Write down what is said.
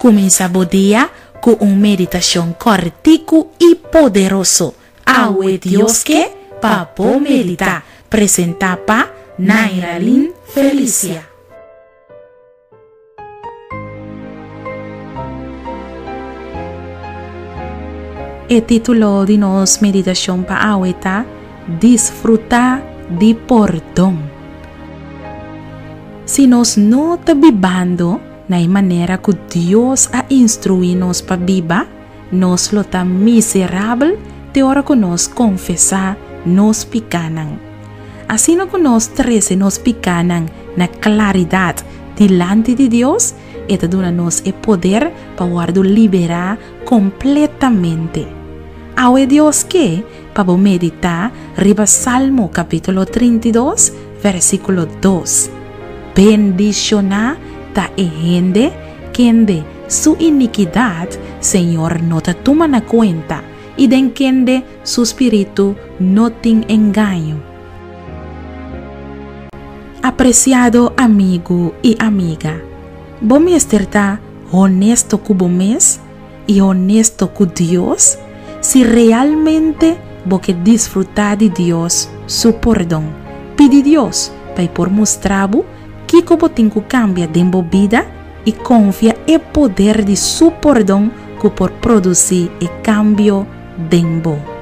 Kuminsá bo dia ku un meditashon kòrtiku i poderoso. Awe Dios ke pa bo meditá. Presentá pa Nairalyn Felicia. E título di nos meditashon pa awe ta Disfrutá di Pordon. Si nos no ta bibando na e manera ku Dios a instruí nos pa biba, nos lo ta miserabel te ora ku nos konfesá nos pikánan. Asina ku nos trese nos pikánan na klaridat dilanti di Dios, e ta duna nos e poder pa wòrdu liberá kompletamente. Awe Dios ke pa bo meditá riba Salmo kapítulo 32, versíkulo 2. Bendishoná ta e hende kende su inikidat Señor no ta tuma na kuenta i den kende su spiritu no tin engaño. Apresiado amigu i amiga, bo mester ta honesto ku bo mes i honesto ku Dios si realmente bo ke disfrutá di Dios su pordon. Pidi Dios pa e por mustra bo kiko bo tin ku kambia den bo bida i konfia e poder di su pordon ku por produsí e kambio den bo.